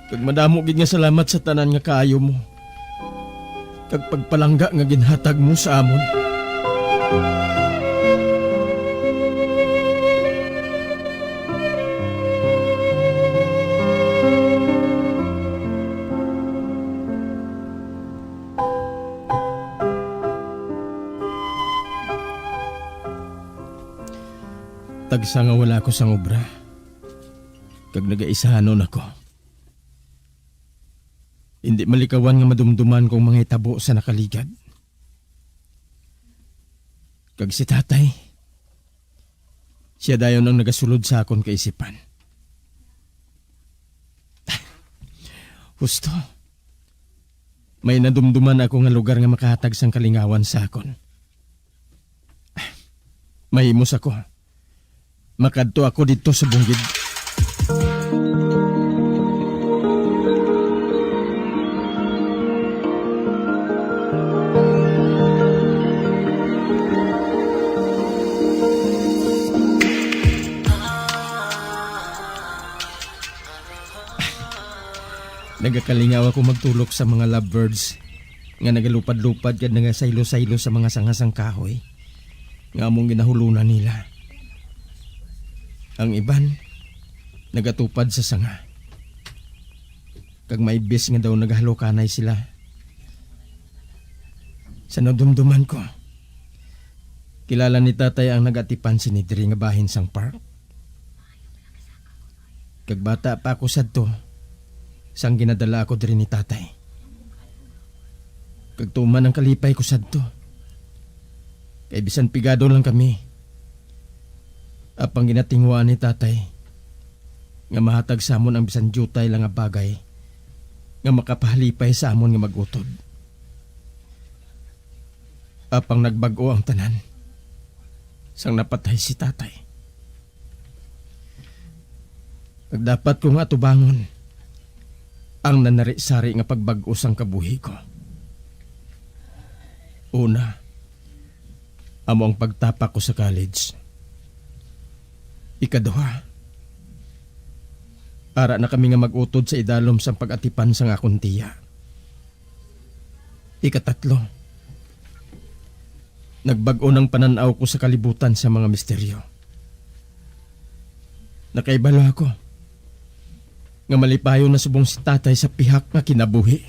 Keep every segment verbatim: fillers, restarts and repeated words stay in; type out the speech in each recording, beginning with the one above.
Kag madamo gid nga salamat sa tanan nga kaayo mo kag pagpalangga nga ginhatag mo sa amon. Tagsa nga wala ako sang obra, kag nagaisahanon ako. Indi malikawan nga madumduman ko ang mga hitabo sa nakaligad. Kag si tatay, siya dayon ang nagasulod sa akon kaisipan. Husto, may nadumduman ako nga lugar nga makahatag sang kalingawan sa akon. Mahimos ako. Makadto ako didto sa bungkid. Nagakalingaw ako magtulok sa mga lovebirds nga nagalupad-lupad kag nagasaylo-saylo sa mga sanga sang kahoy nga among ginahulonan nila. Ang iban nagatupad sa sanga, kag may bis nga daw nagahalukanay sila. Sa nadumduman ko, kilala ni tatay ang nagatipan sini diri nga bahin sang park. Kag bata pa ako sadto, sang ginadala ako diri ni tatay. Kag tuman ang kalipay ko sadto, kay bisan pigado lang kami, apang ginatinguhaan ni tatay nga mahatag sa amon ang bisan diutay lang nga bagay nga makapahalipay sa amon nga mag-utod. Apang nagbag-o ang tanan sang napatay si tatay. Nagdapat ko nga atubangon ang nanari-sari nga pagbag-o sang kabuhi ko. Una, amo ang pagtapak ko sa college. Ikaduha, ara na kami nga mag-utod sa idalom sang pag-atipan sang akon tiya. Ikatatlo, nagbag-o nang panan-aw ko sa kalibutan sa mga misteryo. Nakaibalo ako nga malipayon na subong si tatay sa pihak nga kinabuhi.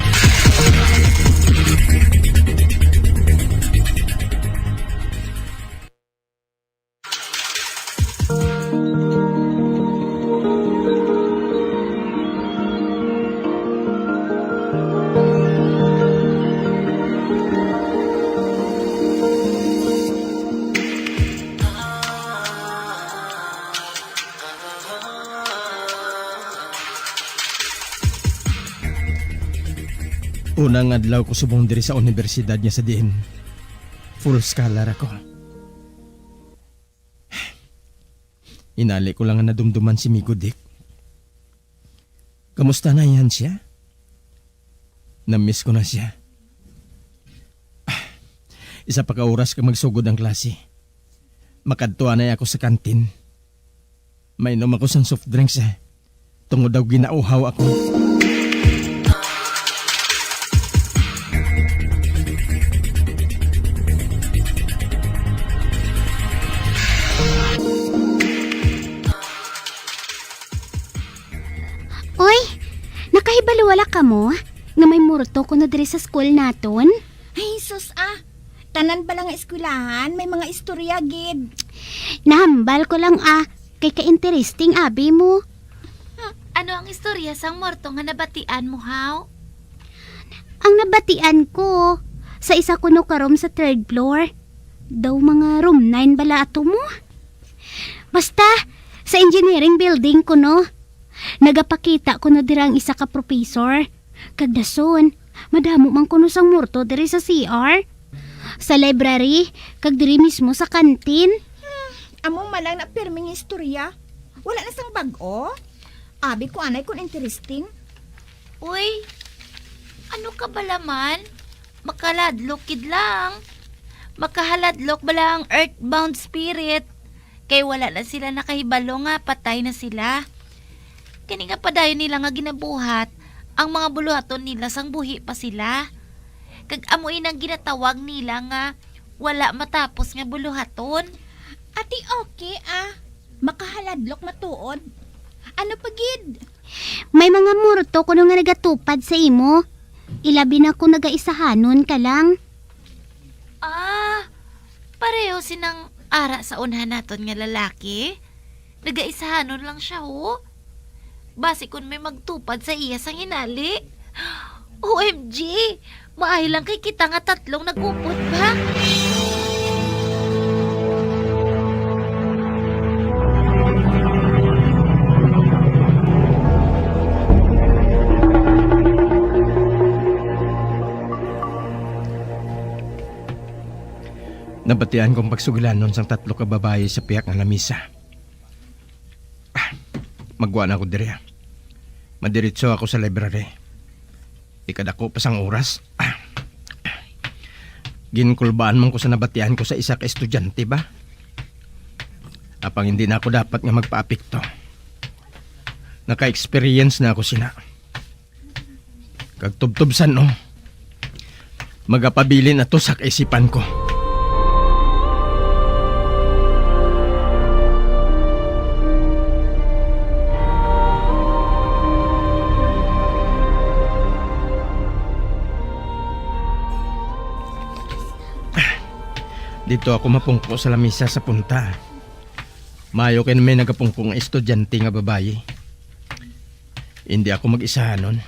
Unang adlaw ko subong diri sa universidad nga sa diin full scholar ako. Inali ko lang nga nadumduman si Migo Dick. Kamusta na yan siya? Namiss ko na siya. Ah, isa pa ka oras kag magsugod ang klase. Makadto anay ako sa kantin. Mainom ako sang soft drinks, eh. Tungod daw ginauhaw ako. Uy, nakahibalo wala kamo nga may multo kuno diri sa school naton? Ay, sus, ah. Tanan bala nga eskwelahan may mga istorya gid. Nahambal ko lang, ah, kay ka-interesting abi mo. Hmm, ano ang istorya sang multo nga nabatian mo, haw? Ang nabatian ko, sa isa kuno ka room sa third floor. Daw mga room nine bala ato mo. Basta, sa engineering building kuno. Nagapakita kuno dira ang isa ka professor. Kag dason, madamo man kuno sang multo diri sa C R, sa library, kag diri mismo sa kantin. Hmm, amo man lang na pirming istorya. Wala na sang bag-o. Abi ko anay kon interesting. Uy, ano ka bala man? Makaladlok gid lang. Makahaladlok bala ang earthbound spirit. Kay wala na sila nakahibalo nga patay na sila. Kini nga padayon nila nga ginabuhat, ang mga buluhaton nila sang buhi pa sila. Kag amo inang ginatawag nila nga wala matapos nga buluhaton. Ati, okay, ah. Makahaladlok matuod. Ano pa gid? May mga multo kuno nga nagatupad sa imo. Ilabi na kung nagaisahanon ka lang. Ah, pareho sinang ara sa unhan naton nga lalaki. Nagaisahanon lang siya, ho. Basi kun may magtupad sa iya sang hinali. O M G, maayo lang kay kita nga tatlong nag-upod ba. Nabatian kong pagsugilanon sang tatlo ka babayi sa pihak nga lamisa. Ah, magwa na ako diri, ah. Madiretso ako sa library. Ikadako pa sang oras. Ah. Ginkulbaan man ko sa nabatian ko sa isa ka estudyante ba. Apang hindi na ako dapat nga magpaapekto. Naka-experience na ako sina. Kag tubtob san-o, magapabilin ato sa kaisipan ko. Dito ako mapungko sa lamisa sa punta. Maayo kay may nagapungko nga estudyante nga babayi. Hindi ako mag-isahanon.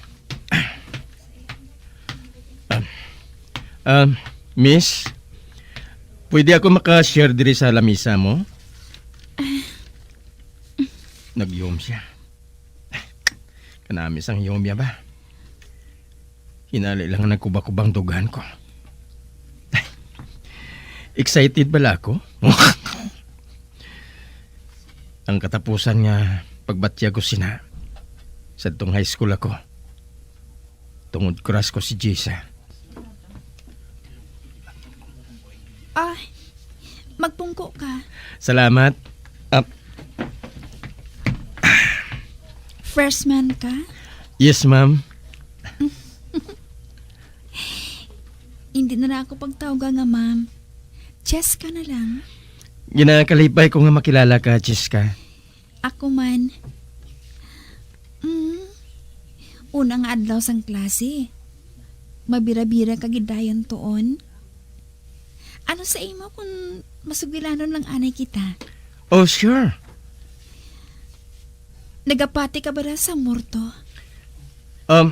Ah, ah, miss, pwede ako maka-share diri sa lamisa mo? Nagyom siya. Kanami sang yomya ba? Hinali lang ang nagkubakubang dughan ko. Excited bala ako? Ang katapusan nga pagbatyag ko sina, sa tong high school ako. Tungod crush ko si Jessa. Ah, magpungko ka. Salamat. Ah. Freshman ka? Yes, ma'am. Hindi na lang ako pagtawga nga ma'am. Jessica na lang. Ginakalipay ko nga makilala ka, Jessica. Ako man. Mm. Una nga adlaw sang klase. Mabira-bira ka gid dayon tuon. Ano sa imo kung masugilanon lang anay kita? Oh, sure. Nagapati ka bala sa morto? Um,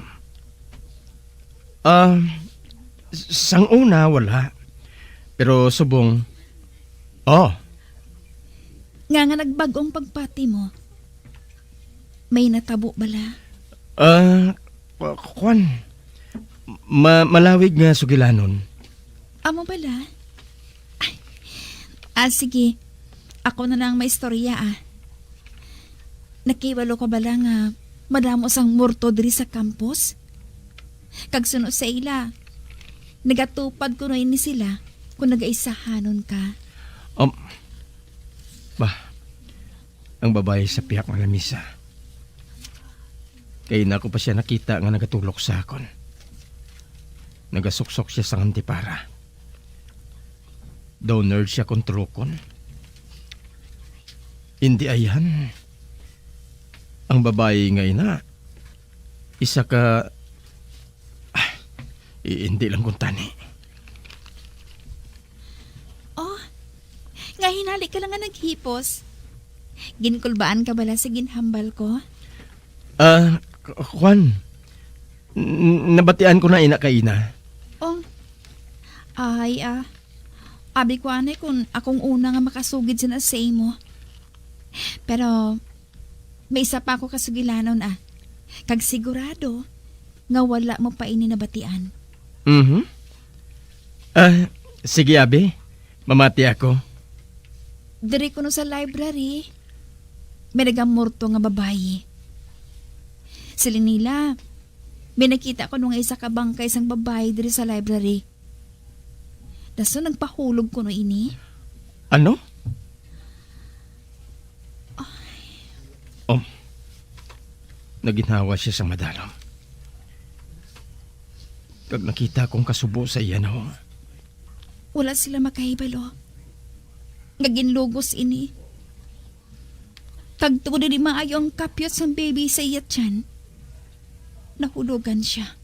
um, s-, sang una, wala. Pero subong, oh. Nga nga nagbag-ong pagpati mo? May natabo bala? Ah, ku-, kuwan. Ma-, malawig nga sugilanon. Amo bala? Ay. Ah, sige. Ako na lang maistorya, ah. Nakibalo ka bala nga madamo sang morto diri sa campus? Kag suno sa ila, nagatupad kuno ini sila kung nagaisahanon ka. Um, bah, ang babayi sa pihak nga lamisa. Kay na ko pa siya nakita nga nagatulok sa akon. Nagasuksok siya sang antipara. Daw nerd siya kung turokon. Hindi ayan. Ang babayi nga ina, isa ka, ah, i-, hindi lang kung tani. Oh, nga hinali ka lang nga naghipos. Ginkulbaan ka bala sa ginhambal ko? Ah, k-, kwan. N-, nabatian ko na ina kaina. Oh. Ay, ah. Abi ko anay kung akong una nga makasugid sina sa imo. Pero may isa pa ako kasugilanon, ah. Kag sigurado nga wala mo pa ini nabatian. Mhm. Ah, sige, abi. Mamati ako. Diri kuno sa library, may nagamorto nga babayi. Siling nila, may nakita kuno nga isa ka bangkay sang babayi diri sa library. Dason nagpahulog kuno ini. Ano? Ay. Um, naginhawa siya sa madalom. Kag nakita kong kasubo sa iya nawong. Wala sila makahibalo nga ginlugos ini. Kag tungod hindi maayo ang kapyot sang baby sa iya tiyan, nahulogan sia.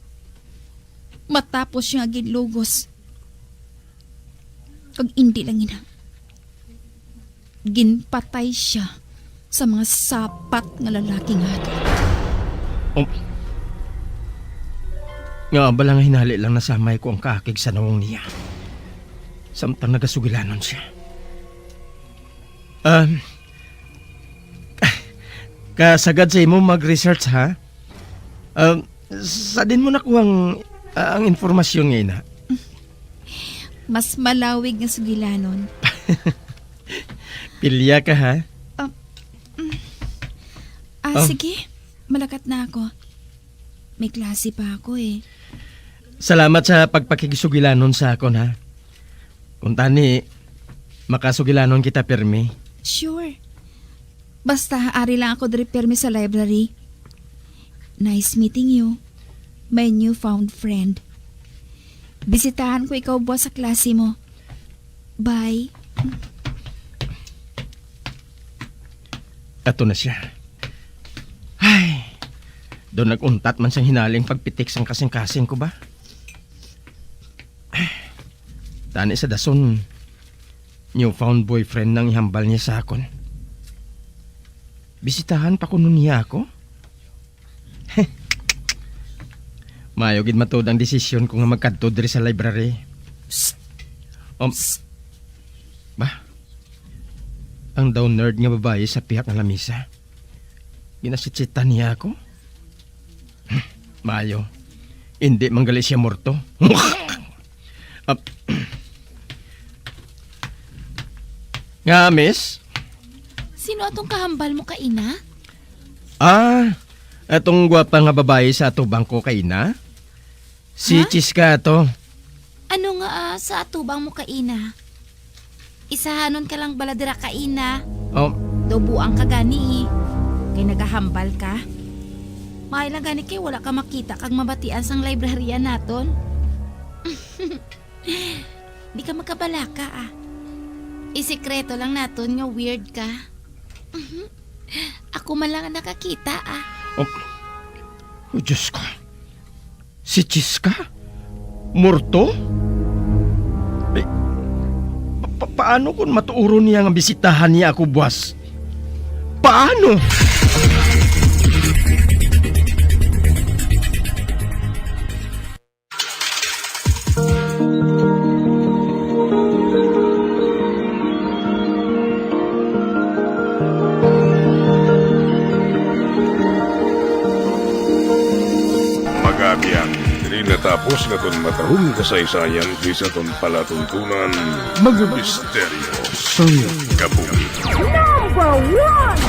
Matapos siya nga ginlugos. Kag indi lang ina, ginpatay sia sa mga sapat nga lalaki nga agi. Um, nga bala nga hinali lang nasamay ko ang kaakig sa nawong niya, samtang nagasugilanon siya. Um, kasagad sa imo mag-research, ha? Um, sa din mo nakuha ang, ang impormasyon nga ina? Mas malawig nga sugilanon. Pilya ka, ha? Ah, mm. Ah, Oh. Sige. Malakat na ako. May klase pa ako, eh. Salamat sa pagpakigsugilanon sa akon, ha? Kung tani, makasugilanon kita pirmi. Sure. Basta, ari lang ako diri pirmi sa library. Nice meeting you, my newfound friend. Bisitahan ko ikaw buwas sa klase mo. Bye. Ato na siya. Ay, daw nag-untat man sang hinaling pagpitik sang kasing-kasing ko ba? Tani sa dason, newfound boyfriend nang ihambal niya sa akon. Bisitahan pa kuno niya ako? Maayo gid matuod ang desisyon ko nga magkadto diri sa library. Psst! Um, Psst! Ba? Ang daw nerd nga babayi sa pihak nga lamisa. Ginasitsitan niya ako? Maayo. Indi man gali siya morto. Ap-, nga, miss? Sino atong kahambal mo kaina? Ah, atong gwapa nga babayi sa atubang ko kaina? Si Ha? Chiska ato. Ano nga, ah, sa atubang mo kaina? Isahanon ka lang bala dira kaina. Oh. Daw buang ka gani, eh. Kay nagahambal ka. Maayo lang gani kay wala ka makita kag mabatian sang librarian naton. Di ka magkabalaka, ah. Isikreto lang naton nga weird ka. Ako man lang ang nakakita, ah. Oh. Oh, Diyos ko. Si Chiska? Morto? Eh, pa-, pa-, paano kung matuoron niya nga bisitahan niya ako buwas? Paano? Mag-abyan, diri natapos nga aton matahong kasaysayan sa aton palatuntunan, Mga Misteryo sang Kabuhi. Number one!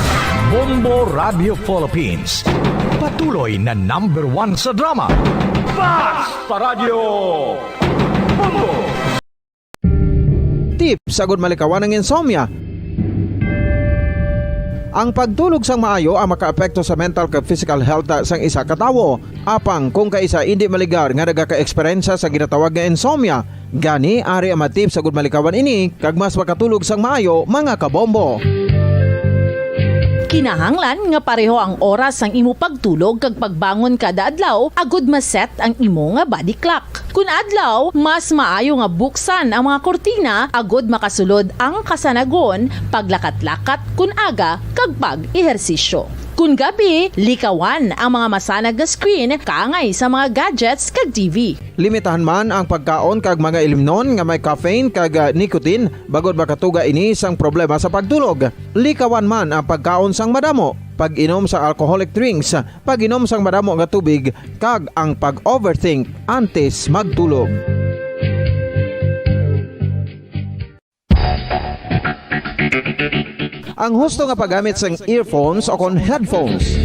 Bombo Radio Philippines. Patuloy na number one sa drama. Basta Radio Bombo! Tips agud malikawan ang insomnia. Ang pagtulog sang maayo ang makaapekto sa mental kag physical health sang isa ka tawo. Apang kung kaisa indi maligar nga nagaka-eksperyensya sa ginatawag nga insomnia, gani ari ang mga tips agud malikawan ini kag mas makatulog sang maayo, mga kabombo. Kinahanglan nga pareho ang oras sang imo pagtulog kag pagbangon kada adlaw agud ma-set ang imo nga body clock. Kun adlaw, mas maayo nga buksan ang mga kurtina agud makasulod ang kasanagon, paglakat-lakat kun aga, kag pag-ehersisyo. Kun gabi, likawan ang mga masanag nga screen kaangay sa mga gadgets kag T V. Limitahan man ang pagkaon kag mga ilimnon nga may caffeine kag, ah, nicotine bag-od makatuga ini sang problema sa pagtulog. Likawan man ang pagkaon sang madamo, pag-inom sa alcoholic drinks, pag-inom sang madamo nga tubig, kag ang pag-overthink antes magtulog. Ang husto nga paggamit sang earphones o kon headphones.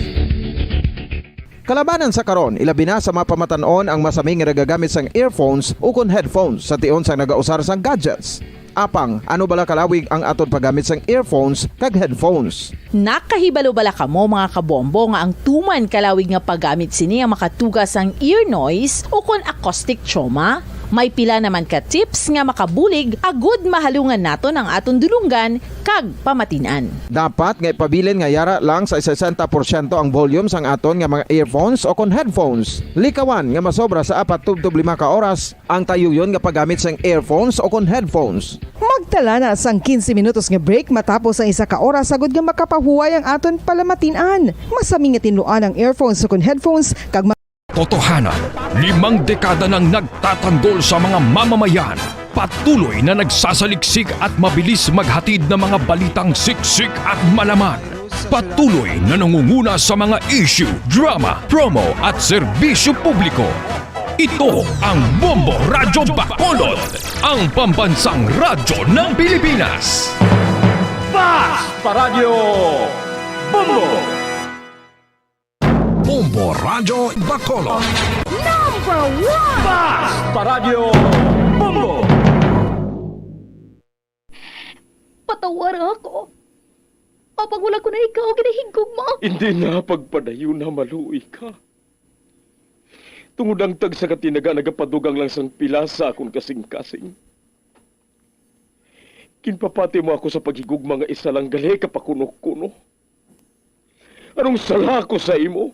Kalabanan sa karon, ilabi na sa mga pamatan-on ang masami nga nagagamit sang earphones o kon headphones sa tion sang nagausar sang gadgets. Apang, ano bala kalawig ang aton paggamit sang earphones kag headphones? Nakahibalo bala kamo, mga kabombo, nga ang tuman kalawig nga paggamit sini ang makatuga sang ear noise ukon acoustic trauma? May pila naman ka tips nga makabulig agud mahalungan naton ang aton dulonggan kag pamatin-an. Dapat nga ipabilin nga yara lang sa sesenta porsyento ang volume sang aton nga mga earphones ukon headphones. Likawan nga masobra sa apat tubtob lima ka oras ang tayuyon nga paggamit sang earphones ukon headphones. Magtala na sang quince minutos nga break matapos ang isa ka oras, agud nga makapahuway ang aton palamatin-an. Masami nga tinluan ang earphones ukon headphones kag ma- Totohanan, limang dekada nang nagtatanggol sa mga mamamayan. Patuloy na nagsasaliksik at mabilis maghatid ng mga balitang siksik at malaman. Patuloy na nangunguna sa mga issue, drama, promo at serbisyo publiko. Ito ang Bombo Radyo Bacolod, ang pambansang radyo ng Pilipinas. Basta Radyo Bombo! Bombo Radyo Bacolod. Number one! Basta Radyo Bombo! Patawara ako. Apang wala ko na ikaw ginahigugma. Hindi na pagpadayon na maluoy ka. Tungod ang tagsa ka tinaga nagapadugang lang sang pila sa akon kasing-kasing. Ginpapati mo ako sa paghigugma nga isa lang gali ka pakuno-kuno. Anong sala ko sa imo?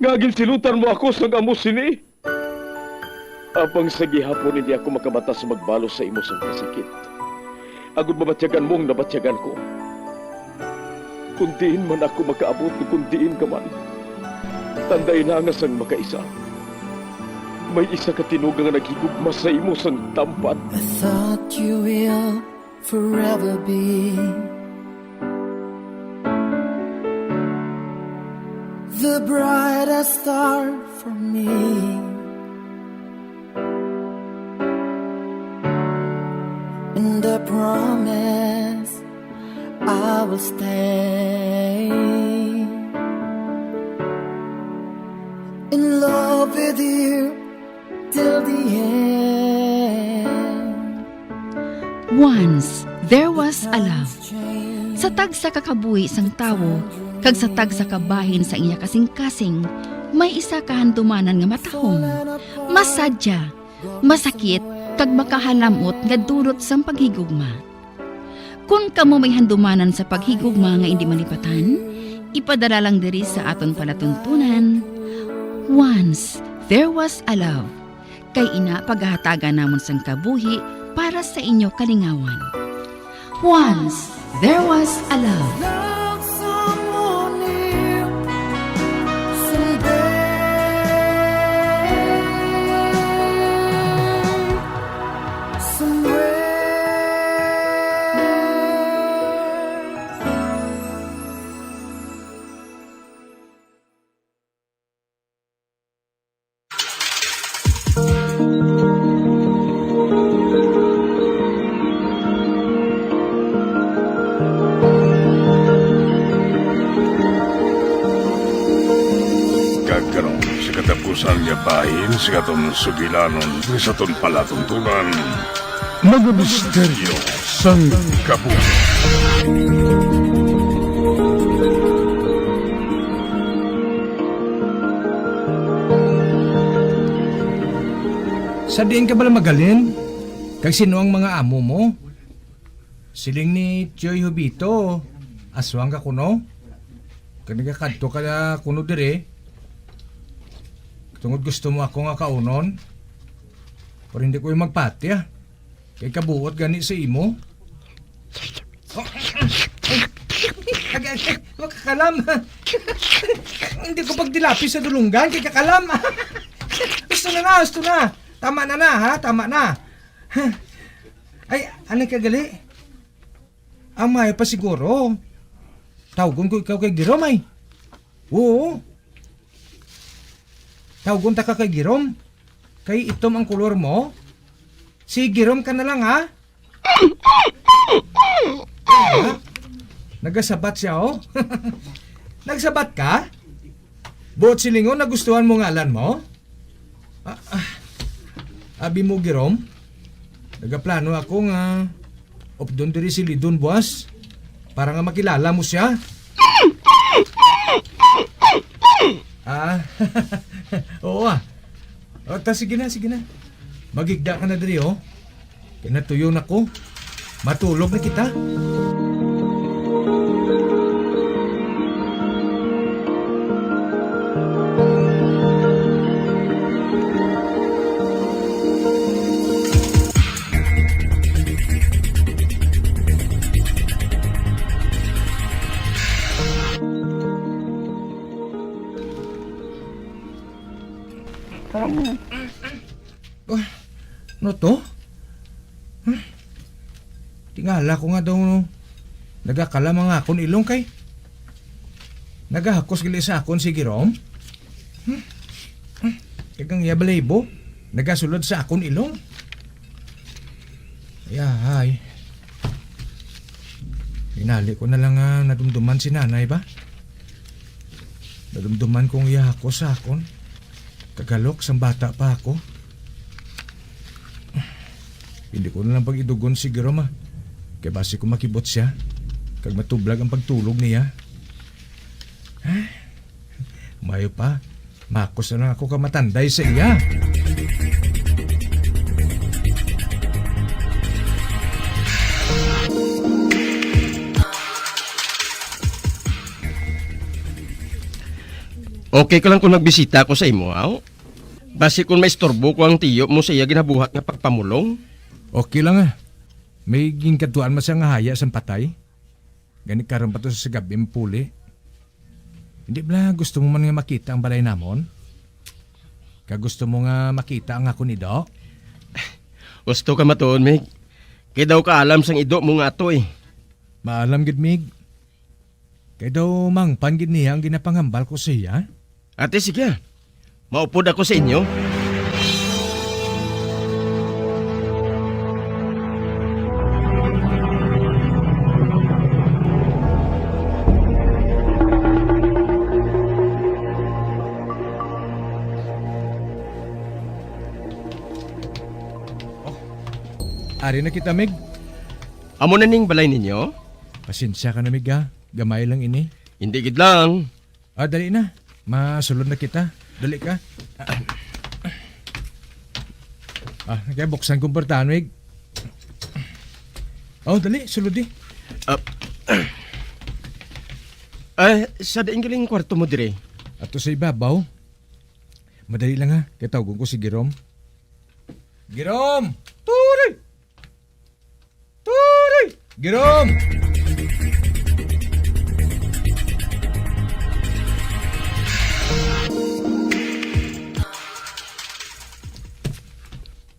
Nga ginsilutan mo ako sang amo sini. Apang sa gihapon hindi ako makabatas magbalos sa imo sang kasakit, agod mabatyagan mo ang nabatyagan ko. Kun diin man ako makaabot, kun diin ka man, tandai na nga sang makaisa, may isa ka tinuga nga naghigugma sa imo sang tampad. I thought you will forever be the brightest star for me. And I promise I will stay in love with you till the end. Once there was a love. Sa tagsa ka kabuhi sang tawo kag sa tagsa ka bahin sa iya kasing-kasing, may isa ka handumanan nga matahom, masadya, masakit, kag makahalam-ot nga dulot sang paghigugma. Kon kamo may handumanan sa paghigugma nga indi malipatan, ipadala lang diri sa aton palatuntunan, Once There Was a Love. Kay ina, pagahatagan namon sang kabuhi para sa inyo kalingawan. Once There Was a Love. Love someone new someday, somewhere. Kag karon, sa katapusan nga bahin sa aton sugilanon, sa aton palatuntunan, Mga misteryo sang kabuhi. Sa diin ka bala magalin? Kag sino ang mga amo mo? Siling ni Tioy Hubito, aswang ka kuno? Kag nagakadto ka na kuno diri? Tungod gusto mo ako nga kaunon? Pero hindi ko yung magpati, ah. Kay kabuot gani sa imo. Agay, agay, makakalam. Hindi ko pagdilapi sa dulunggan, kay kakalam. Gusto na na, gusto na. Tama na na, ha? Tama na. Ay, ano ka gali? Ang maayo pa siguro, tawgon ko ikaw kay Girom, ay. Oo. Tawgon ta ka kay Girom. Kay itom ang kulor mo. Si Girom ka na lang, ha? Ha? Nagasabat siya, oh. Nagsabat ka? Buot silingon, nagustuhan mo ngalan mo? Ah, ah. Abi mo, Girom? Nagaplano ako nga updon diri si Lidon buwas para nga makilala mo siya. Ah, oo, ah. O, ta, sige na, sige na. Maghigda ka na diri, oh. Kay natuyo na ko. Matulog na kita. Oh, ano to? Huh? Tingala ko nga daw, no, nagakalam ang akon ilong kay nagahakos gali sa akon si Girom. Hmm? Hmm? Kag ang iya balahibo nagasulod sa akon ilong. Yahay. Hinali ko na lang nga nadumduman si nanay ba? Nadumduman kong iya hakos sa akon. Kagalok sang bata pa ako. Hindi ko na lang pag-idugon si Girom, ah. Kay basi ko makibot siya, kag matublag ang pagtulog niya. Mayo pa, makos na lang ako ka matanday sa iya. Okay ka lang kung nagbisita ako sa imo, aw? Basi kung maistorbo ko ang tiyo mo sa iya ginabuhat nga pagpamulong? Okay lang, ah. May ginkadtuan man siya nga haya sang patay. Gani karon pa to sa gab-i mapuli. Hindi bala gusto mo man nga makita ang balay namon? Kag gusto mo nga makita ang akon ido? Gusto ka matuod, Mig. Kay daw kaalam sang ido mo nga ato, eh. Maalam gid, Mig. Kay daw mangpan gid niya ang ginapanghambal ko sa iya. Ate, sige. Maupod ako sa inyo. Ari na kita, Mig. Amo na ning balay ninyo? Pasensya ka na, Mig, ha? Gamay lang ini. Hindi gid lang. Ah, dali na. Masulod na kita. Dali ka. Ah, kaya buksan kong portahan, Mig. Oh, dali, sulod di. Ah, ah, sa diin galing kwarto mo dire? Ato sa ibabaw. Madali lang ha, kay tawgon ko si Girom. Girom! Tuloy! Tuloy! Girom!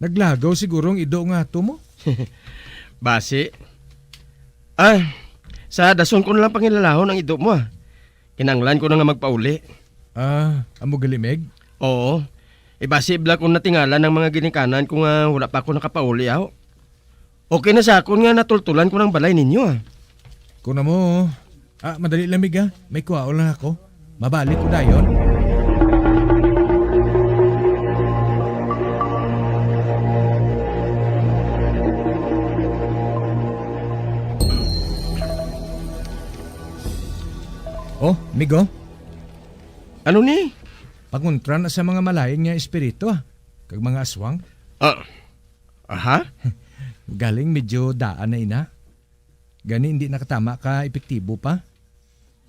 Naglagaw siguro ang ido nga ato mo. Basi. Ah, sa dason ko na lang pangilalahon ang ido mo, ah. Kinahanglan ko na nga magpauli. Ah, amo gali, Meg? Oo. Ibasi bala kung natingala ng mga ginikanan ko nga wala pa ako nakapauli, aw. Okay na sa akon nga natultulan ko ng balay ninyo, ah. Kung amo, ah, madali lang, Mig, ah. May kuhaon lang ako. Mabalik ko dayon. Oh, Mig, oh. Ano ni? Pangontra na sa mga malain nga espiritu, ah, kag mga aswang. Ah, aha? Galing medyo daan na ina. Gani hindi nakatama ka epektibo pa.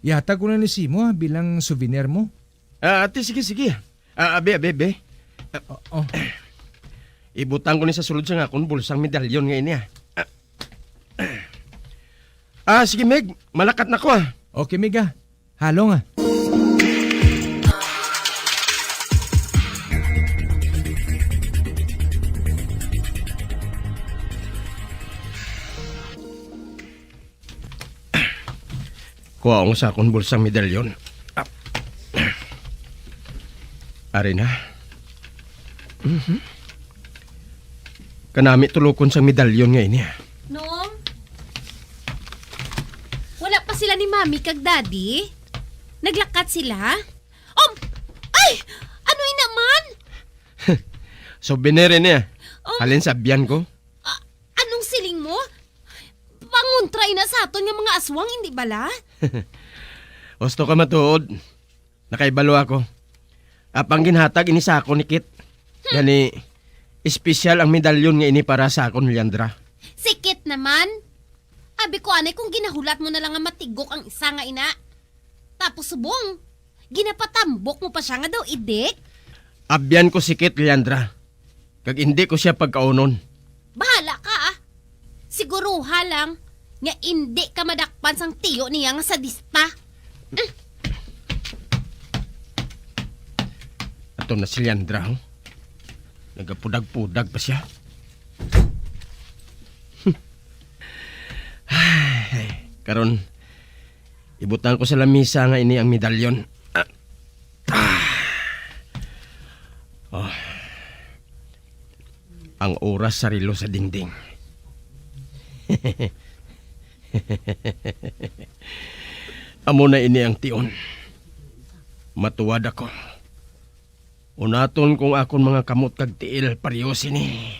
Ihatag ko na ni simo, ah, bilang souvenir mo. Ah, ate, sige, sige. Ah, abi, abi, abi. Ah, oh, oh. Ibutang ko ni sa sulod sa akon bulsang medalyon nga ini, ah. Ah, ah, sige, Meg. Malakat na ko, ah. Okay, Meg, ah. Halong, ah. Kuhaon sa akon bulsang medalyon. Ah. Ari na. Mhm. Kanami tulokon sang medalyon nga ini, ah. Nong, wala pa sila ni Mami kag Daddy? Naglakat sila? Um, ay! Ano ina man? Souvenir ini, ah. Um, Halin sa biyan ko. Ah, aton nga mga aswang, indi bala? Husto ka matuod. Nakaibalo ako. Apang ginhatag ini sa akon ni Kit. Gani, espesyal ang medalyon nga ini para sa akon, Leandra. Si Kit naman. Abi ko anay kung ginahulat mo na lang nga matigok ang isa nga ina. Tapos subong, ginapatambok mo pa siya nga daw idik? Abyan ko si Kit, Leandra. Kag indi ko sia pagkaunon. Bahala ka, ah. Siguruha lang nga indi ka madakpan sang tiyo niya nga sadista. Ato na si Leandra, oh. Nagapudag-pudag pa siya. Ay, karon, ibutang ko sa lamisa nga ini ang medalyon. Ah. Ah. Oh. Ang oras sa relo sa dingding. Amo na ini ang tion. Matuwad ako. Unaton kong akon mga kamot kag tiil, pareho sini.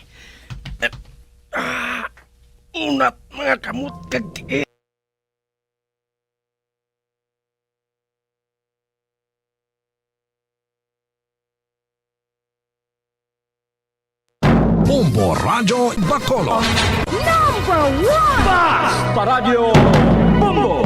Ah, unat mga kamot kag tiil. Bombo Radyo Bacolod. Number one! Basta Radyo Bombo!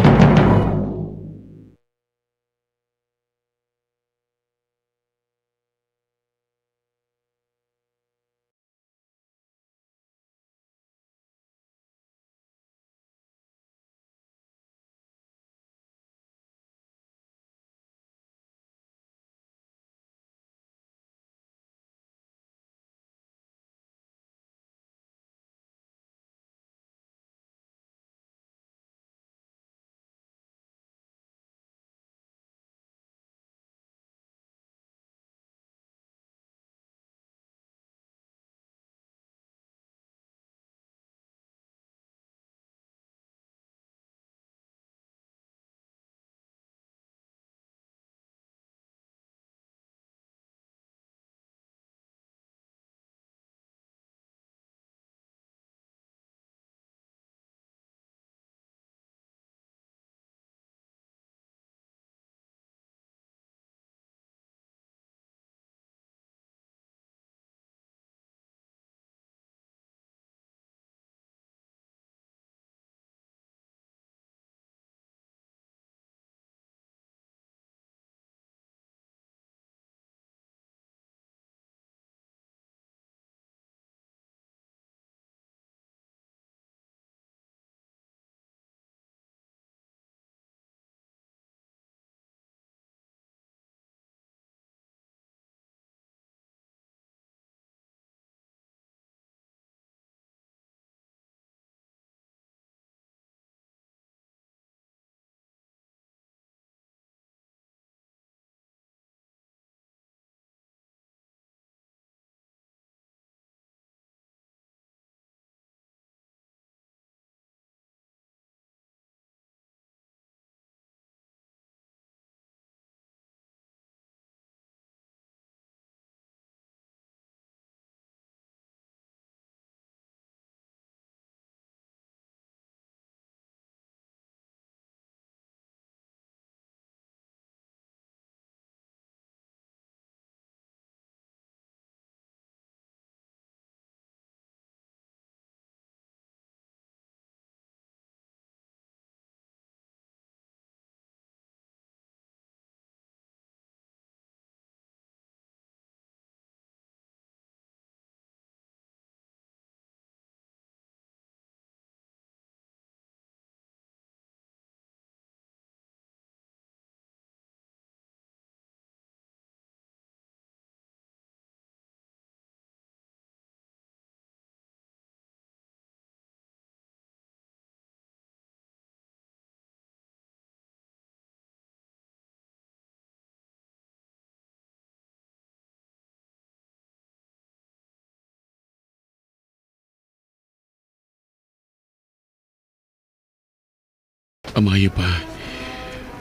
Amayo pa,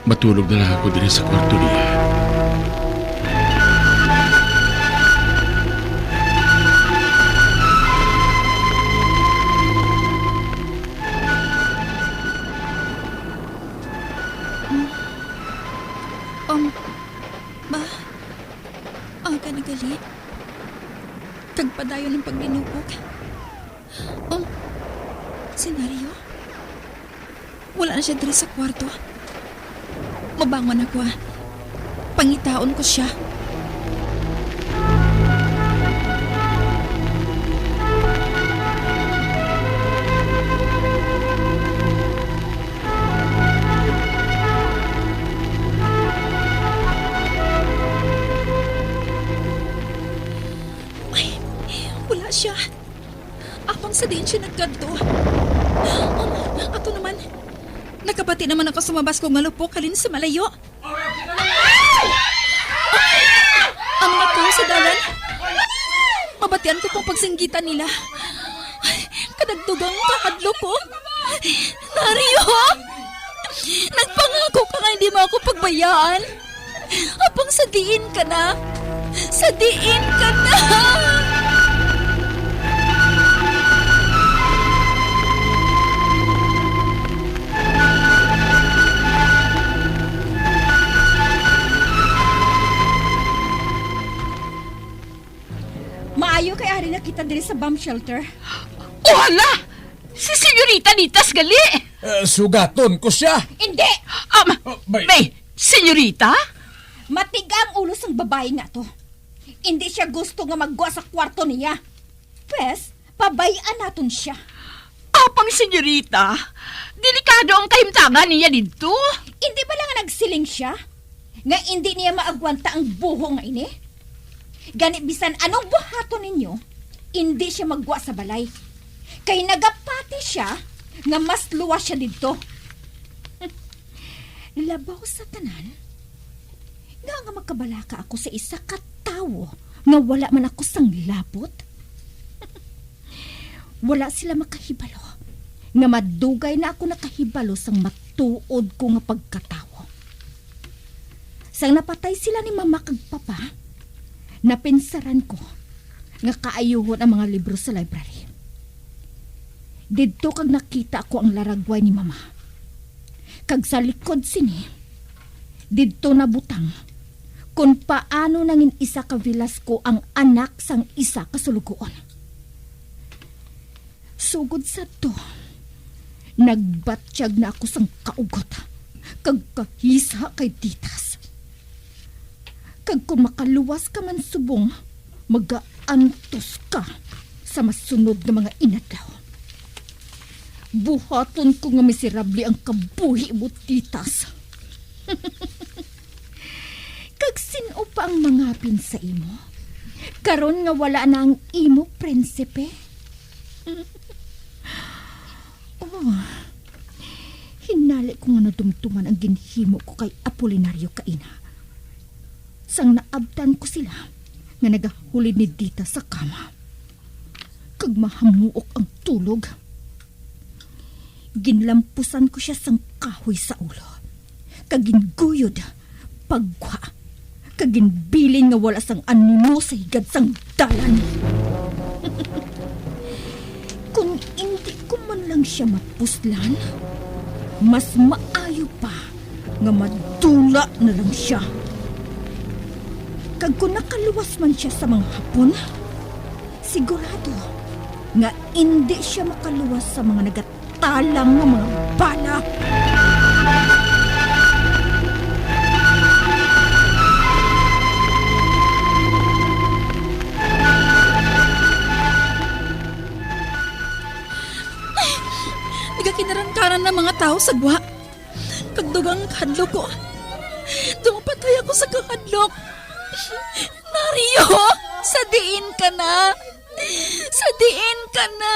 matulog na lang ako diri sa kwarto niya. Ka na gali. Kag padayon ang paglinubog. Um, si Nario? Wala na siya diri sa kwarto. Mabangon ako, ah. Pangitaon ko siya. Ay, wala siya. Apang sa diin siya nagkadto? Um, ato naman. Nakabati naman ako sa mabaskog nga lupok halin sa malayo. Ang mga tao sa dalan, mabatian ko kung pagsinggitan nila. Ay, kadagdugang kahadlok ko. Nario! Nagpangako ka nga hindi mo ako pagbayaan. Apang sa diin ka na? Sa diin ka na? Maayo kay ari na kita diri sa bomb shelter. O hala! Si Senyorita Ditas gali! Eh, sugaton ko siya. Hindi! Um, Oh, may- may, Senyorita? Matiga ang ulo sang babayi nga to. Hindi siya gusto nga maggwa sa kwarto niya. Pwes, pabay-an naton siya. Apang, Senyorita, delikado ang kahimtangan niya didto. Hindi bala nga nagsiling siya nga indi niya maagwanta ang buho nga ini? Gani, bisan anong buhaton ninyo, indi siya maggwa sa balay. Kay nagapati siya nga mas luwas siya didto. Labaw sa tanan, nga nga magkabalaka ako sa isa ka tawo nga wala man ako sang labot? Wala sila makahibalo nga madugay na ako nakahibalo sang matuod ko nga pagkatawo. Sang napatay sila ni Mama kag Papa, napinsaran ko nga kaayuhon ang mga libro sa library. Didto kag nakita ko ang laragway ni Mama. Kag sa likod sini, didto nabutang kon paano nangin isa ka Velasco ang anak sang isa ka sulugoon. Sugod sadto, nagbatyag na ako sang kaugot kag kahisa kay Ditas. Kag kon makaluwas ka man subong, magaantos ka sa masunod nga mga inadlaw. Buhaton ko nga miserable ang kabuhi mo, Ditas. Kag sin-o pa ang mangapin sa imo? Karon nga wala na ang imo prinsipe? Oh, hinali ko nga nadumduman ang ginhimo ko kay Apolinario kaina. Sang naabtan ko sila nga nagahulid ni Dita sa kama, kag mahamuok ang tulog, ginlampusan ko sia sang kahoy sa ulo, kag ginguyod, pagwa, kag ginbilin nga wala sang animo sa higad sang dalan. Kon indi ko man lang sia mapuslan, mas maayo pa nga madula na lang sia. Kag kon nakaluwas man sia sa mga Hapon, sigurado nga indi sia makaluwas sa mga nagatalang nga mga bala. Nagakinarankaran na mga tawo sa gwa. Kag dugang kahadlok ko. Daw mapatay ako sa kahadlok. Nario, sa diin ka na? Sa diin ka na?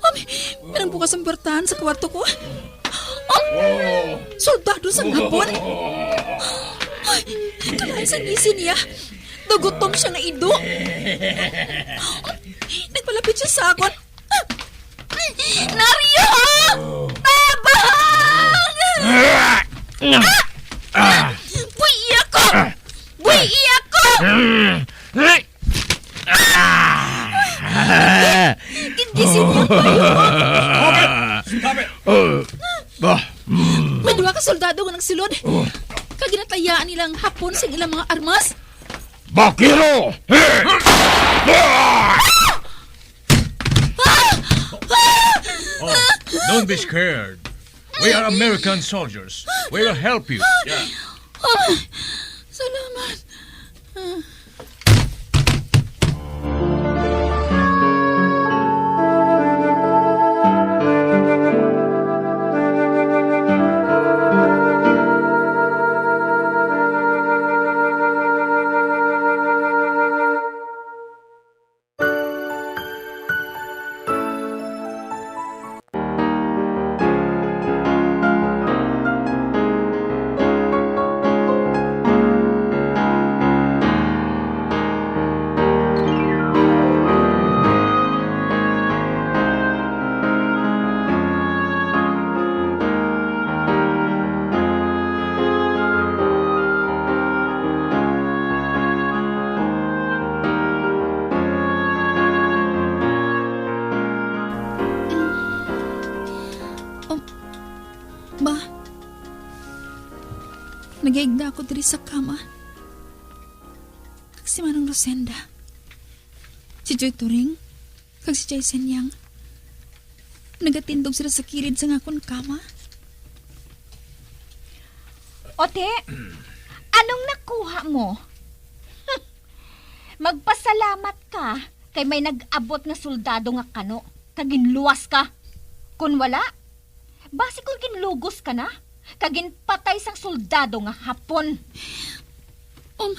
Ay, may nagbukas ang puwertahan sa kwarto ko. Oh, soldado sang Hapon. Ay, kalain sa ngisi niya. Daw gutom siya nga ido. Nagpalapit siya sa akon. Nario! Tabang! Ah! Ah! Buhi ako! Buhi ako! Gingising niya kayo. Stop it! Stop it! May duha ka soldado nga nagsulod. Kag ginatayaan ilang Hapon sing ilang mga armas? Bakero! Oh, don't be scared. We are American soldiers. We will help you. Yeah. Oh, salamat. Oh, ba? Nagahigda ako diri sa kama. Kag si Manong Rosenda, si Joy Turing, kag si Jay Senyang, nagatindog sila sa kilid sang akon kama. Ote, anong nakuha mo? Magpasalamat ka kay may nag-abot nga soldado nga kano, kag ginluwas ka. Kon wala, basi kon ginlugos ka na, kag ginpatay sang soldado nga Hapon. Um,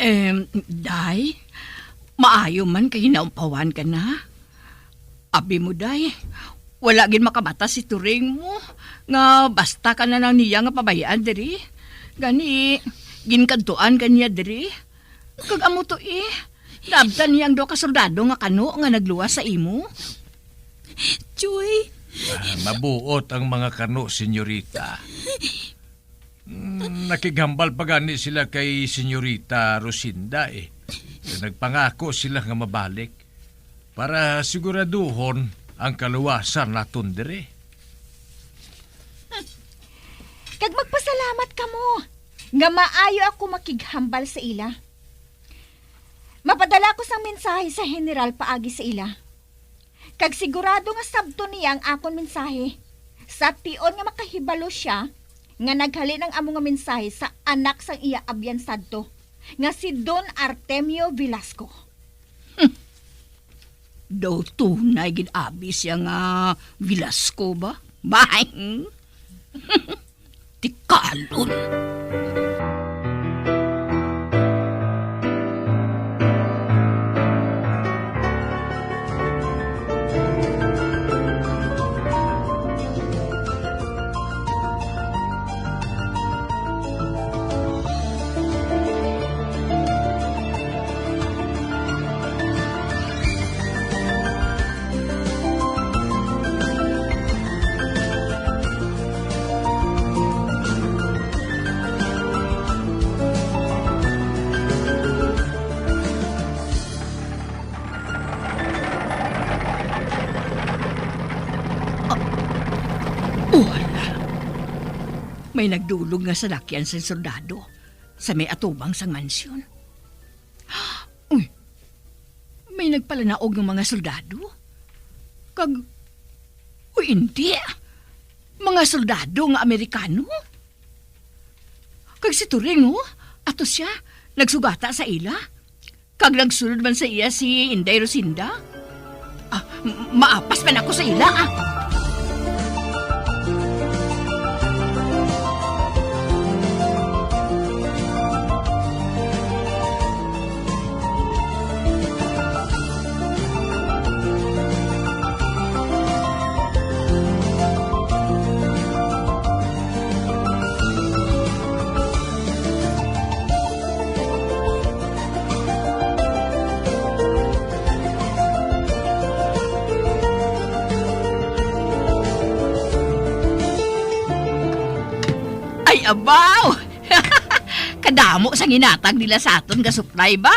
Em, day, maayo man kay ginaupawan ka na. Abi mo, day, wala gid makamata si Turing mo nga basta ka na lang niya nga pabay-an diri. Gani, ginkadtuan ka niya diri. Kag amo to, eh, naabtan niya ang duha ka soldado nga kano nga nagluwas sa imo. Joy. Ah, mabuot ang mga kano, senyorita. Mm, nakighambal pa gani sila kay Senyorita Rosinda, eh. Nagpangako sila nga mabalik para siguraduhon ang kaluwasan naton diri. Kag magpasalamat kamo nga maayo ako makighambal sa ila. Mapadala ko sang mensahe sa General paagi sa ila. Kag sigurado nga sabton niya ang akon mensahe, sa tion nga makahibalo sia nga naghalin ang amo nga mensahe sa anak sang iya abyan sadto, nga si Don Artemio Velasco. Daw tunay gid abi siya nga Velasco ba? Bahay! Tikalon. Ah, wala. May nagdulog nga salakyan sang soldado sa may atubang sang mansyon. Uy, may nagpalanaog nga mga soldado? Kag, uy, indi. Mga soldado nga Amerikano? Kag si Turing, oh, ato siya, nagsugata sa ila. Kag nagsulod man sa iya si Inday Rosinda. Ah, m-, maapas man ako sa ila, ah. Ay, abaw! Kadamo sang ginhatag nila sa aton nga supply ba?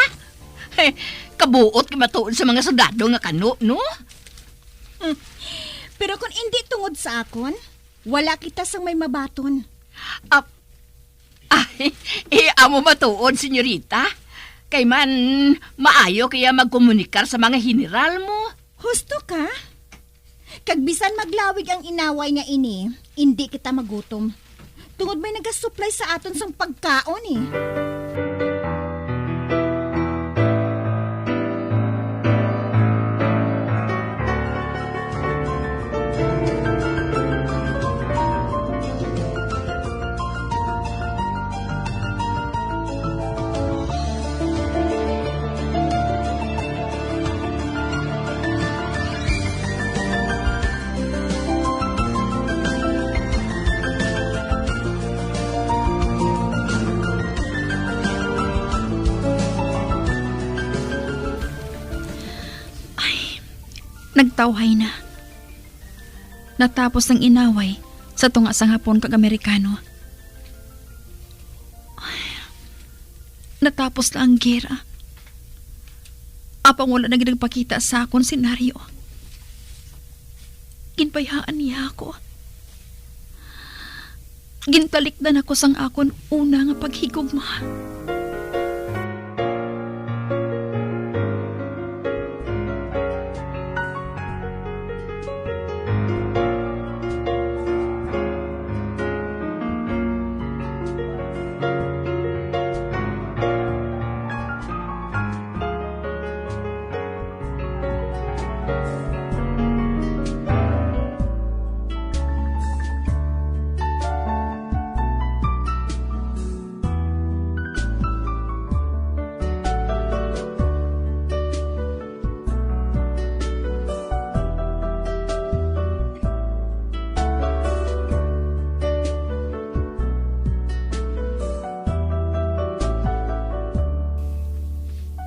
Kabuot kay matuod sa mga soldado nga kano, no? Hmm. Pero kung indi tungod sa akon, wala kita sang may mabaton. Ah, Ay, eh, amo matuod, senyorita. Kay man, maayo kaya magkomunikar sa mga general mo. Husto ka? Kag bisan maglawig ang inaway nga ini, indi kita magutom. Tungod may nagasuplay sa aton sang pagkaon, eh. Ay, nagtawhay na. Natapos ang inaway sa tunga sang Hapon kag Amerikano. Natapos na ang gera. Apang wala na gid nagpakita sa akon senaryo. Ginbayaan niya ako. Gintalikdan ako sang akon una nga paghigugma.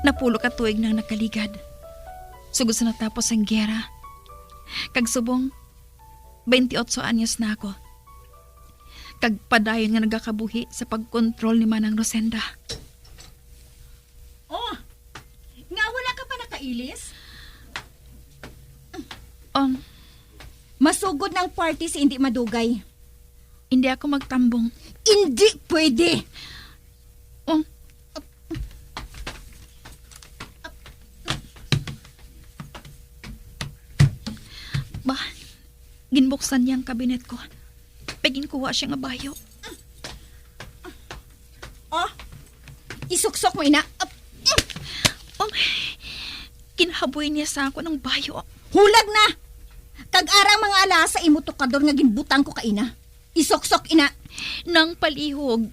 Napulo ka tuig nang nakaligad, sugod sa natapos ang giyera, kag subong twenty-eight anyos na ako, kag padayon nga nagakabuhi sa pagkontrol ni Manang Rosenda. Oh, nga wala ka pa nakailis? Um, Masugod na ang party sa indi madugay. Hindi ako magtambong. Indi pwede! Um, Ba, ginbuksan niya ang kabinet ko. May ginkuha siya nga bayo. Oh, isuksok mo, ina. Ap-, Oh, kinahaboy niya sa ako ng bayo. Hulag na! Kag arang mga alasa imo tukador nga ginbutang ko kaina. Isuksok, ina. Nang palihog,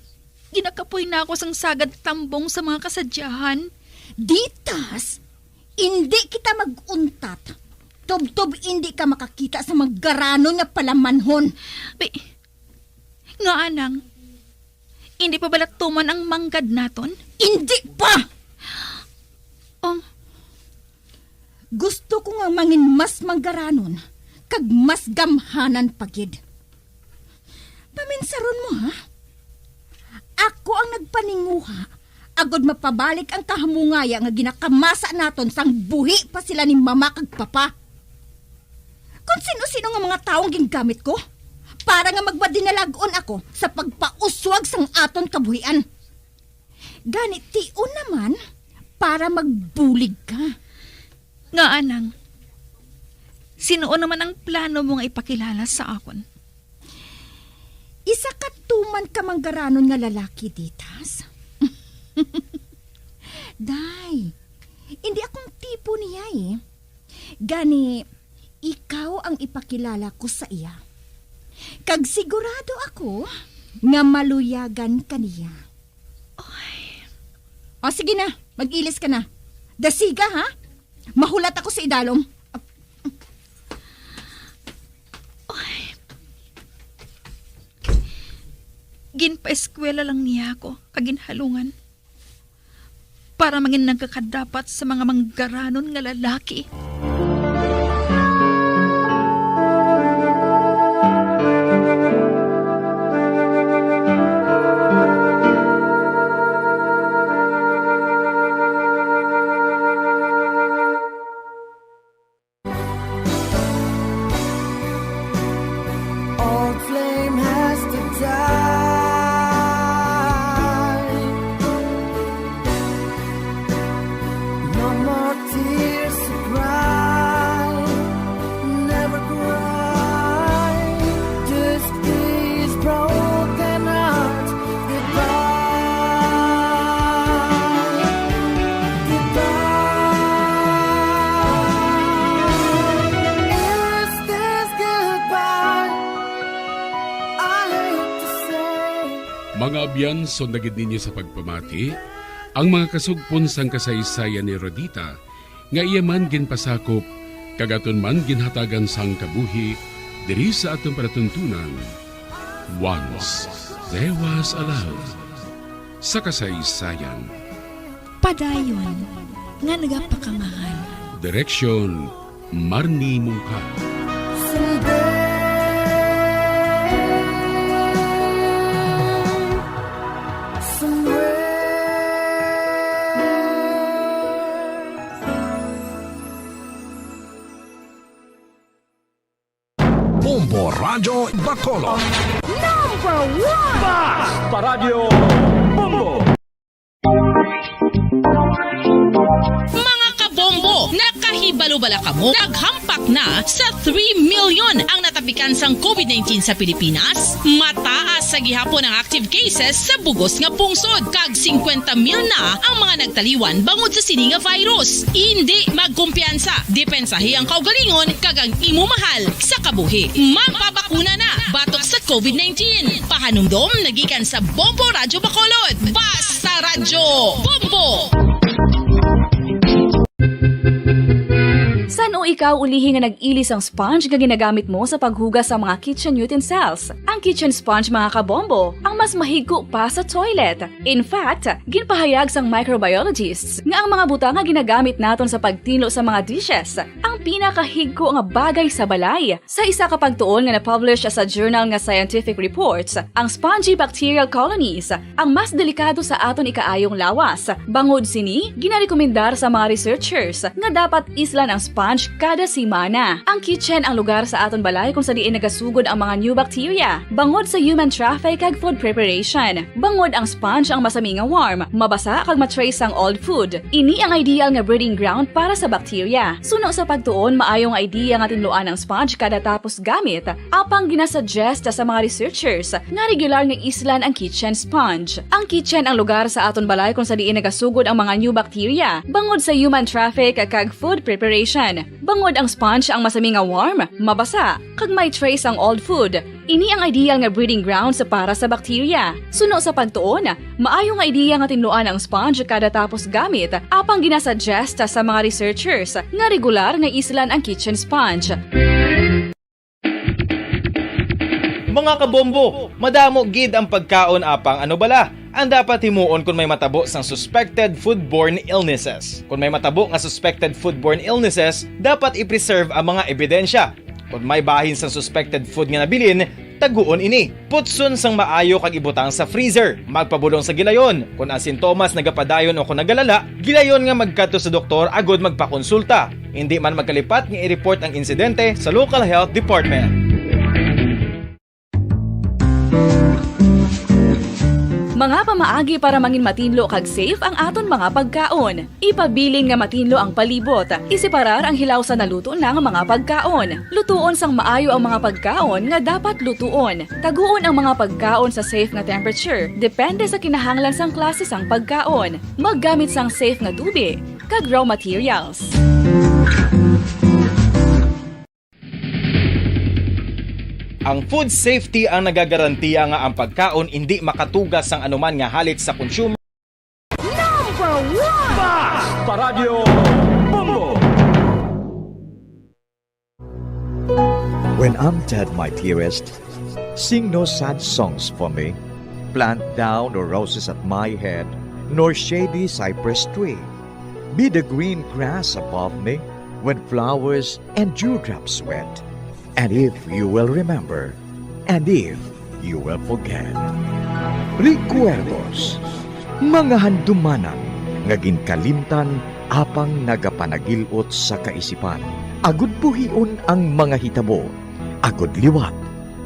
ginakapoy na ako sang sagad tambong sa mga kasadyahan. Ditas, indi kita mag-untat. Tubtob indi ka makakita sa mga garanon nga palamanhon. Bi-, nga anang, hindi pa bala tuman ang manggad naton? Indi pa! Oh. Gusto ko nga mangin mas manggaranon kag mas gamhanan pa gid. Paminsaron mo, ha? Ako ang nagpaninguha agod mapabalik ang kahamungaya nga ginakamasa naton sang buhi pa sila ni mama kag papa. Kon sino-sino nga mga tawo ang gingamit ko para nga magmadinalag-on ako sa pagpauswag sang aton kabuhian. Gani, tion naman para magbulig ka. Nga anang, sino naman ang plano mo nga ipakilala sa akon? Isa ka tuman ka manggaranon nga lalaki, Ditas. Day, hindi akong tipo niya, eh. Gani, ikaw ang ipakilala ko sa iya. Kag sigurado ako nga maluyagan ka niya. Oy. O, sige na, mag-ilis ka na. Dasiga, ha? Mahulat ako sa idalom. Oy. Ginpaeskwela lang niya ako, kag ginhalungan para mangin nagkakadapat sa mga manggaranon nga lalaki. Old flame has to die. Yan, sundagid ninyo sa pagpamati ang mga kasugpon sang kasaysayan ni Rodita, nga iya man ginpasakop kag aton man ginhatagan sang kabuhi diri sa aton palatuntunan. Once There Was a Love sa kasaysayan. Padayon nga nagapakamahal. Direksyon, Marnie Mungkal. Bombo Radyo Bacolod. Number one! Bas Paradyo Bombo! Mga kabombo, nakahibalo bala kamo? Naghampak na sa three million ang natapikan sang covid nineteen sa Pilipinas. Mataas sa gihapon ang active cases sa bugos nga pungsod, kag singkwenta mil na ang mga nagtaliwan bangod sa sini nga virus. Indi magkumpiyansa, depensahi ang kaugalingon kag ang imo mahal sa kabuhi. Magpabakuna na batok sa covid nineteen. Pahanumdom nagikan sa Bombo Radyo Bacolod. Basta Radyo Bombo! San-o ikaw ulihi nga nag-ili sang sponge nga ginagamit mo sa paghugas sa mga kitchen utensils? Ang kitchen sponge, mga kabombo, ang mas mahigko pa sa toilet. In fact, ginpahayag sang microbiologists nga ang mga butang nga ginagamit naton sa pagtinlo sa mga dishes ang pinakahigko nga bagay sa balay. Sa isa ka pagtuon nga na-publish sa journal nga Scientific Reports, ang spongy bacterial colonies ang mas delikado sa aton ikaayong lawas. Bangod sini, ginarekomendar sa mga researchers nga dapat islan ang sponge kada semana. Ang kitchen ang lugar sa aton balay kung sa diin nagasugod ang mga new bacteria, bangod sa human traffic kag food preparation. Bangod ang sponge ang masami nga warm, mabasa kag ma-trace sang old food. Ini ang ideal nga breeding ground para sa bacteria. Suno sa pagtuon, maayo nga idea nga tinluan ang sponge kada tapos gamit. Apang ginasuggest sa mga researchers nga regular nga islan ang kitchen sponge. Ang kitchen ang lugar sa aton balay kung sa diin nagasugod ang mga new bacteria, bangod sa human traffic kag food preparation. Bangod ang sponge ang masami nga warm, mabasa, kag may trace ang old food. Ini ang ideal nga breeding grounds para sa bacteria. Suno sa pagtuon, maayo nga idea nga tinluan ang sponge kada tapos gamit, apang ginasuggest sa mga researchers nga regular nga islan ang kitchen sponge. Mga kabombo, madamo gid ang pagkaon, apang ano bala ang dapat himuon kon may matabo sang suspected foodborne illnesses? Kon may matabo nga suspected foodborne illnesses, dapat i-preserve ang mga ebidensya. Kon may bahin sang suspected food nga nabilin, taguon ini. Putson sang maayo kag ibutang sa freezer. Magpabulong sa gilayon. Kon ang sintomas nagapadayon o kon nagalala, gilayon nga magkadto sa doktor agud magpakonsulta. Indi man magkalipat nga i-report ang insidente sa local health department. Mga pamaagi para mangin matinlo kag safe ang aton mga pagkaon. Ipabilin nga matinlo ang palibot. Iseparar ang hilaw sa naluto na nga mga pagkaon. Lutuon sang maayo ang mga pagkaon nga dapat lutuon. Taguon ang mga pagkaon sa safe nga temperature, depende sa kinahanglan sang klase sang pagkaon. Maggamit sang safe nga tubi kag raw materials. Ang food safety ang nagagarantiya nga ang pagkaon indi makatuga sang anuman nga halit sa consumer. Number one! Bas Paradyo Bombo! When I'm dead, my dearest, sing no sad songs for me. Plant thou no roses at my head, nor shady cypress tree. Be the green grass above me when flowers and dewdrops wet. And if you will remember, and if you will forget. Recuerdos, mga handumanan nga ginkalimtan apang nagapanagil-ot sa kaisipan. Agud buhion ang mga hitabo, agud liwat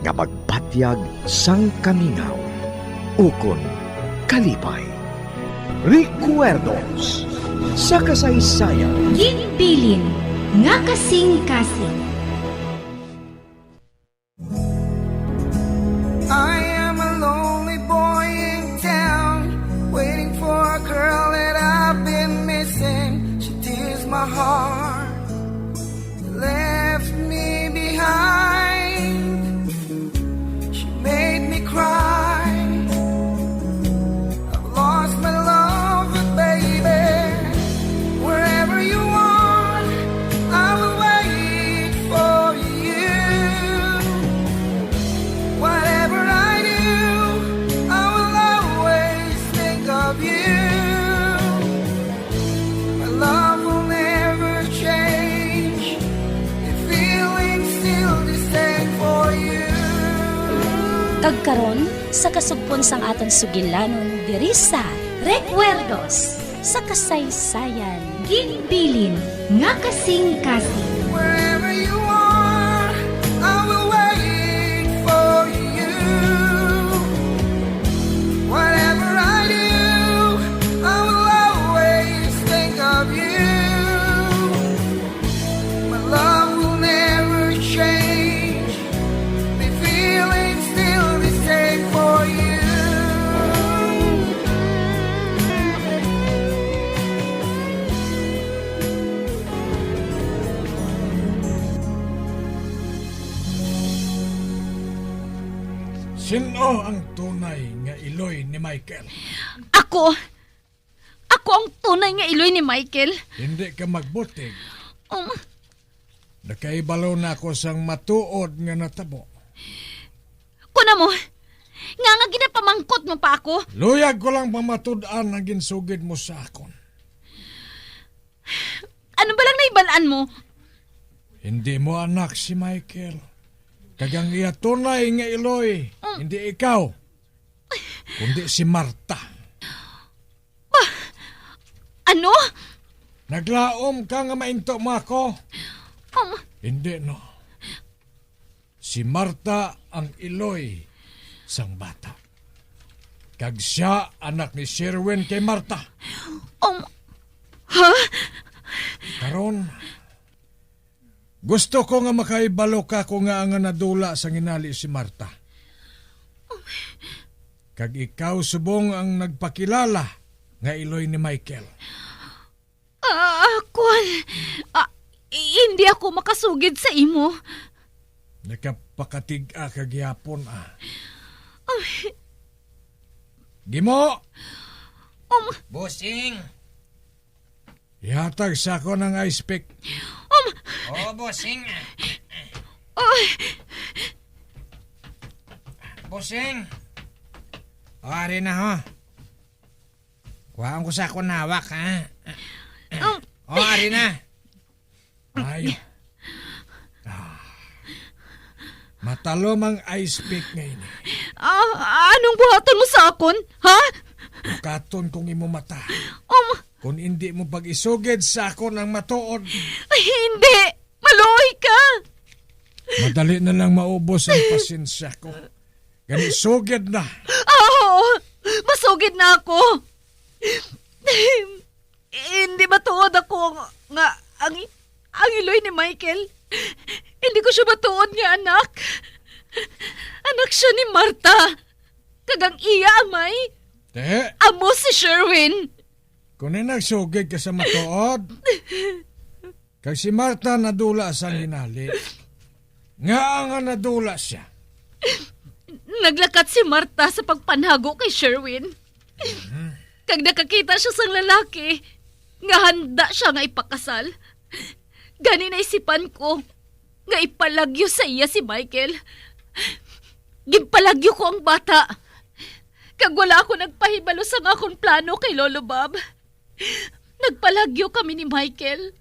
nga magbatyag sang kamingaw ukon kalipay. Recuerdos sa kasaysayan. Ginbilin nga kasing-kasing. I am a lonely boy in town, waiting for a girl that I've been missing. She tears my heart, left me behind. She made me cry. Kag karon, sa kasugpon sang aton sugilanon diri sa Recuerdos sa Kasaysayan. Ginbilin nga kasing-kasing. Wherever you are, I will wait for you. Whatever I do, I will always think of you. My love will never change. The feeling still the same for you. Sin-o ang tunay nga iloy ni Michael? Ako! Ako ang tunay nga iloy ni Michael. Hindi ka magbutig. Um. Nakahibalo na ako sang matuod nga natabo. Kuna mo, nga nga ginapamangkot mo pa ako? Luyag ko lang pamatud-an ang ginsugid mo sa akon. Ano ba lang naibalaan mo? Hindi mo anak si Michael. Kag ang iya tunay nga iloy, Mm. hindi ikaw, kundi si Marta. Ba? Ano? Naglaom ka nga mainto mo ako? Um. Hindi, no. Si Marta ang iloy sang bata. Kag sia anak ni Sherwin kay Marta. Um, ha? Karon, gusto ko nga makahibalo ka kung ngaa nga nadula sang hinali si Marta. Kag ikaw subong ang nagpakilala nga iloy ni Michael. Ah, kuwan. Ah, i-, hindi ako makasugid sa imo. Nakapakatig-a ka gihapon, ah. Um. Gimo! Um. Bossing! Ihatag sa akon ang ice pick. Um. Oh, bossing. Oh. Bossing! O, ari na, ho. Kuhaon ko sa akon hawak, ha? Um. O, ari na. Ay. Ah. Matalom ang ice pick nga ini. Ah, anong buhaton mo sa akon, ha? Bukaton kong imo mata. Um. Kung hindi mo pag-isugid sa akon ang matuod. Ay, hindi! Maluoy ka! Madali na lang maubos ang pasensya ko. Gani, sugid na. Oo, masugid na ako. Hindi matuod ako nga ang, ang iloy ni Michael. Hindi ko siya matuod nga anak. Anak siya ni Marta. Kag ang iya amay, Te? amo si Sherwin. Kung nagsugid ka sa matuod, kag si Marta nadula sang hinali. Ngaa nga nadula sia? Naglakat si Marta sa pagpanago kay Sherwin. Mhm. Kag nakakita siya sang lalaki nga handa siya nga ipakasal. Gani naisipan ko nga ipalagyo sa iya si Michael. Ginpalagyo ko ang bata. Kag wala ako nagpahibalo sang akon plano kay Lolo Bob. Nagpalagyo kami ni Michael.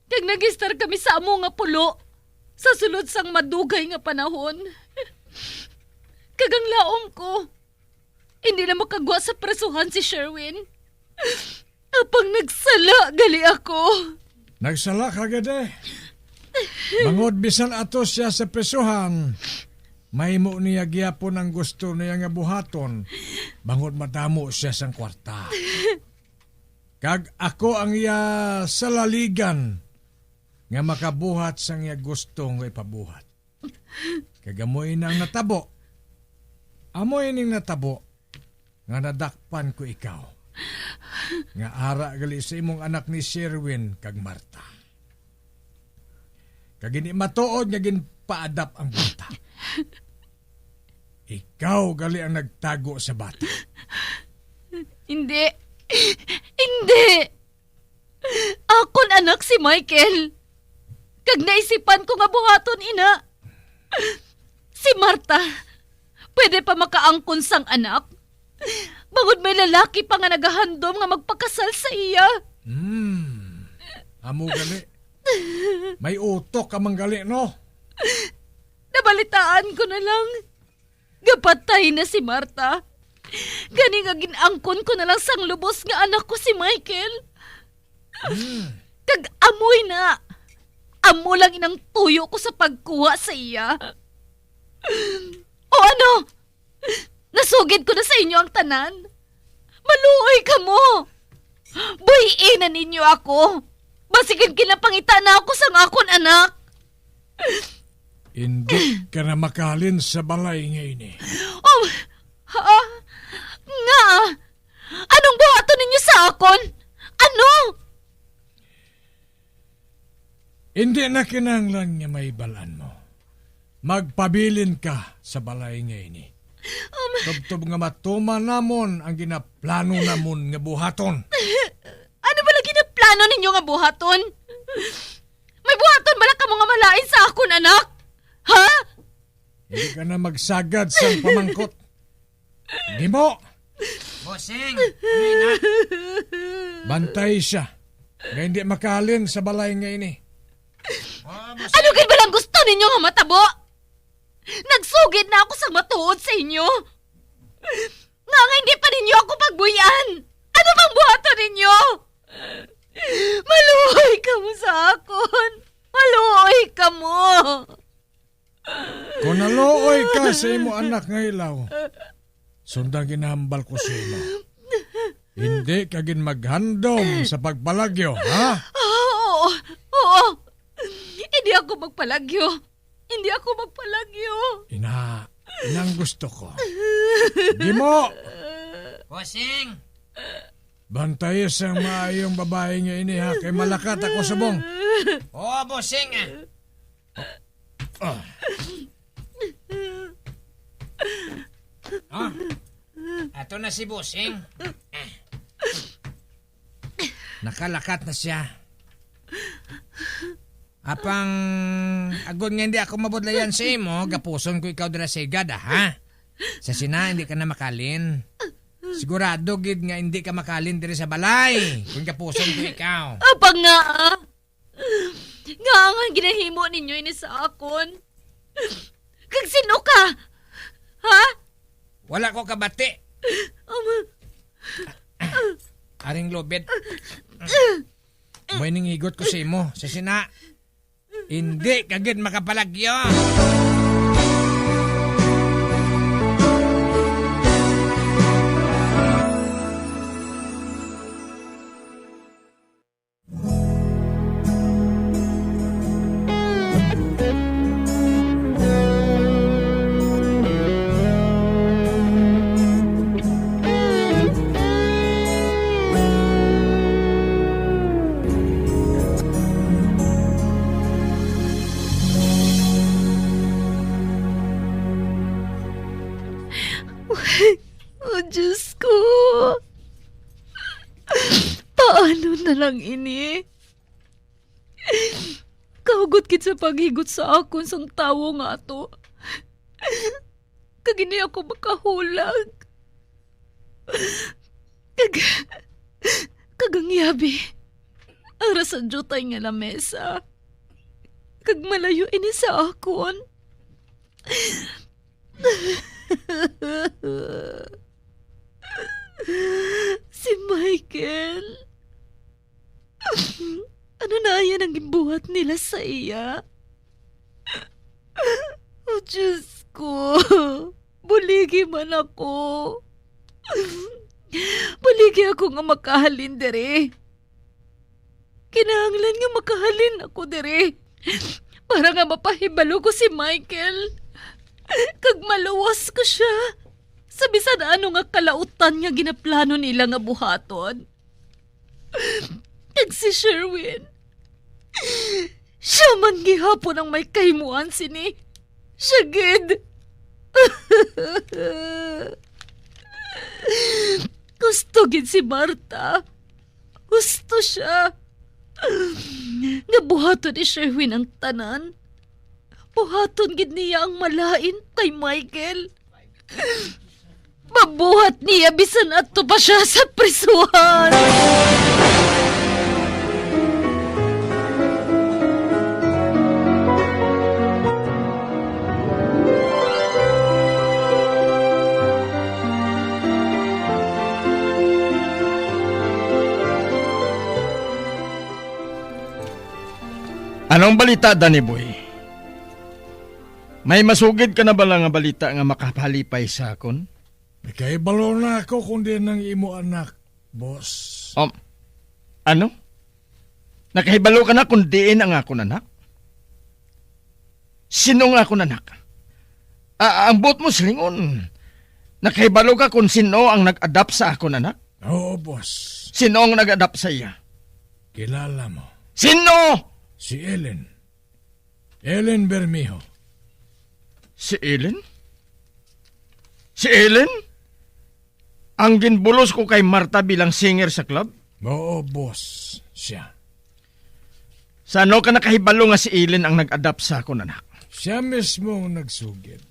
Kag nag-estar kami sa amo nga pulo sa sulod sang madugay nga panahon. Kag ang laom ko, hindi na makagwa sa presohan si Sherwin. Apang nagsala gali ako. Nagsala ka gid, eh. Bangod bisan ato sia sa presohan, mahimo niya gihapon ang gusto niya nga buhaton, bangod madamo sia sang kwarta. Kag ako ang iya salaligan nga makabuhat sang iya gusto nga ipabuhat. Kag amo ini ang natabo. Amo ining natabo nga nadakpan ko ikaw. Nga ara gali sa imong anak ni Sherwin kag Marta. Kag hindi matuod nga ginpaadap ang bata. Ikaw gali ang nagtago sa bata. Hindi. Hindi. Akon anak si Michael. Kag naisipan ko nga buhaton ina. Si Marta, pwede pa makaangkon sang anak. Bangod may lalaki pa nga nagahandom nga magpakasal sa iya. Hmm. Amo gali. May utok ka man gali, no? Nabalitaan ko na lang. Gapatay na si Marta. Gani nga gin-angkon ko na lang sang lubos nga anak ko si Michael. Hmm. Kag amoy na. Amo lang inang tuyo ko sa pagkuha sa iya. O ano? Nasugid ko na sa inyo ang tanan. Maluoy kamo. Buy-i na ninyo ako. Basig gid ginapangita na ako sang akon anak. Indi ka na makahalin sa balay nga ini. Oh, ha? Nga? Anong buhaton ninyo sa akon? Ano? Indi na kinahanglan nga mahibal-an mo. Magpabilin ka sa balay nga ini. Um, Tubtob nga matuman namon ang ginaplano namon nga buhaton. Ano bala ginaplano ninyo nga buhaton? May buhaton bala kamo nga malain sa akon anak? Ha? Hindi ka na magsagad sa pamangkot. Gimo! Bossing, ano yun, ha? Bantay siya nga hindi makalin sa balay nga ini. Oh, bossing. Ano gid ba lang gusto ninyo nga matabo? Nagsugid na ako sa matuod sa inyo. Nga nga hindi pa ninyo ako pagbuy-an. Ano bang buhaton ninyo? Maluoy kamo sa akon. Maluoy kamo. Kung naluoy ka sa imo anak nga hilaw, sundang ginahambal ko sa imo. Hindi ka gid maghandom sa pagpalagyo, ha? Oo, oo. Hindi ako magpalagyo. Hindi ako magpalagyo. Ina, inang gusto ko. Gimo! Bossing! Bantayi sang maayong babayi nga ini, ha, kay malakat ako subong. Oo, bossing, ah. Ah. Ah, ato na si bossing. Nakalakat na siya. Apang, agod nga hindi ako mabudlayan sa imo, gapuson ko ikaw dira sa igad, ah, ha? Sa sina, hindi ka na makalin. Sigurado gid nga hindi ka makalin diri sa balay kung gapuson ko ikaw. Apang nga, ah? Nga ang ginahimo ninyo ini sa akon? Kag sino ka? Ha? Wala ko kabati. Ama. Aring lubid. May ning higot ko sa imo. Sa sina, hindi ka gid makapalagyo. Oh, Diyos ko. Paano na lang ini? Kaugot gid sa paghigot sa akon sang tawo nga ato. Kag hindi ako makahulag. Kag, kag ang yabi, ara sa diutay nga lamesa. Kag malayo ini sa akon. Si Michael. Ano na yan ang gibuhat nila sa iya? Oh, Diyos ko. Buligi man ako. Buligi ako nga makahalin diri. Kinahanglan nga makahalin ako diri para nga mapahibalo ko si Michael, kag maluwas ko siya sa bisan ano nga kalautan nga ginaplano nila nga buhaton. Kag si Sherwin, siya man gihapon ang may kahimuan sini. Siya gid. Gusto gid si Marta. Gusto siya nga buhaton ni Sherwin ang tanan. Buhaton gid niya ang malain kay Michael. Mabuhat niya bisan adto pa siya sa prisuhan. Anong balita, Danny Boy? May masugid ka na bala nga balita nga makahalipay sa akon? Nakahibalo na ako kon diin ang imo anak, boss. Um, ano? Nakahibalo ka na kon diin ang akon anak? Sino ang akon anak? A-, ang buot mo silingon, nakahibalo ka kon sino ang nag-adapt sa akon anak? Oo, boss. Sino ang nag-adapt sa iya? Kilala mo. Sino? Si Ellen. Ellen Bermejo. Si Ellen? Si Ellen? Ang ginbulos ko kay Martha bilang singer sa club? Oo, boss. Siya. Sa ano ka nakahibalo nga si Ellen ang nag-adapt sa akon anak? Siya mismo ang nagsugid.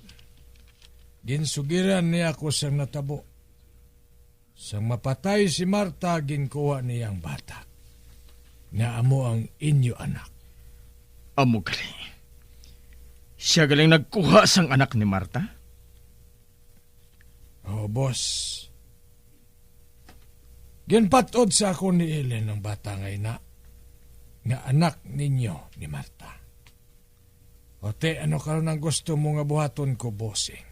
Ginsugiran niya ako sang natabo. Sang mapatay si Marta, ginkuha niya ang bata, nga amo ang inyo anak. Amo gali. Siya galing nagkuha sang anak ni Marta? Oh, boss. Ginpatod sa ako ni Ellen ang bata nga ina, nga anak ninyo ni Marta. O ti, ano karon ang gusto mo nga buhaton ko, bossing?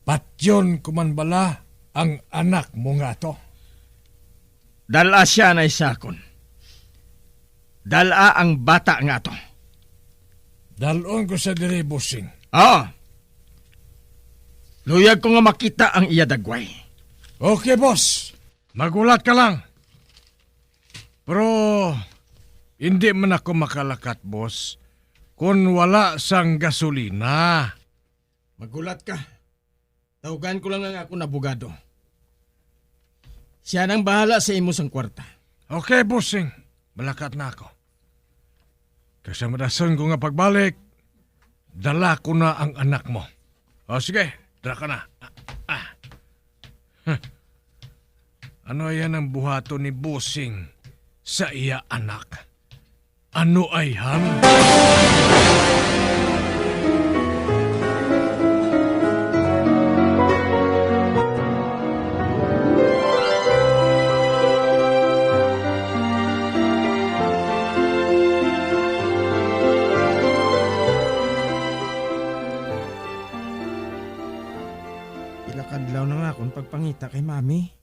Patyon ko man bala ang anak mo nga ato? Dala siya na isakon. Dala ang bata nga ato. Dalon ko sa diri, bossing. Ah. Luyag ko nga makita ang iya dagway. Okay, boss. Magulat ka lang. Pero hindi man ako makalakat, boss, kung wala sang gasolina. Magulat ka. Tawagan ko lang ang akon abogado. Siya nang bahala sa imo sang kwarta. Okay, bossing. Malakat na ako. Kag sa madason ko nga pagbalik, dala ko na ang anak mo. O, sige, dala ka na. Ah, ah. Huh. Ano yan ang buhaton ni Bossing sa iya anak? Ano ay ham? Pila ka adlaw na nga akong pagpangita kay Mami.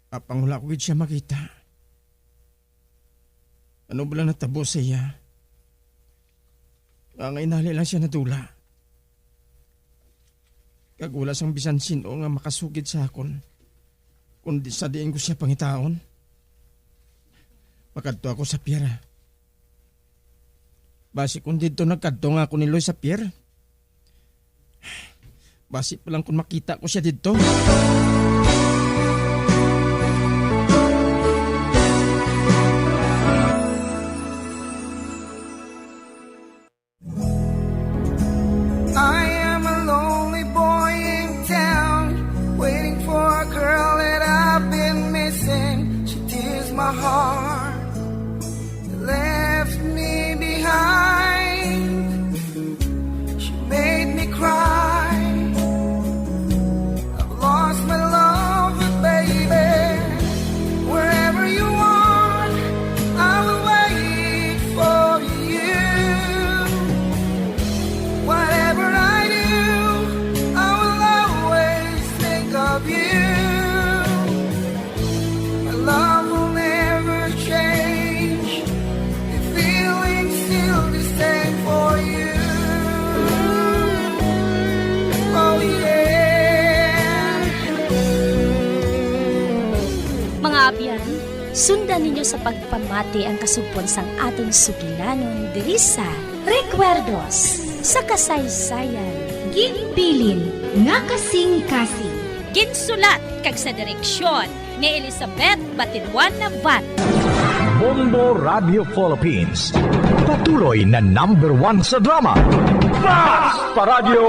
Apang wala ko gid siya makita. Ano bala natabo sa iya? Nga, nga inali lang siya nadula. Kag wala sang bisan sin-o nga makasugid sa akon, kundi sa diin ko siya pangitaon. Makadto ako sa pier. Basi kung didto nagkadto nga ako ni Loy sa pier, basi pa lang kung makita ko siya didto. I am a lonely boy in town, waiting for a girl that I've been missing. She tears my heart, left me behind. She made me cry. I've lost my love, baby. Wherever you are, I will wait for you. Whatever I do, I will always think of you. My love will never change. The feeling's still the same for you. Oh, yeah. Mga abyan, sundan ninyo sa pagpamati ang kasugpon sang aton sugilanon diri sa Recuerdos sa Kasaysayan. Ginbilin nga kasing-kasing. Ginsulat kag sa direksyon ni Elizabeth Batiduan Navarro. Bombo Radio Philippines, patuloy na number one sa drama. Basta Radyo!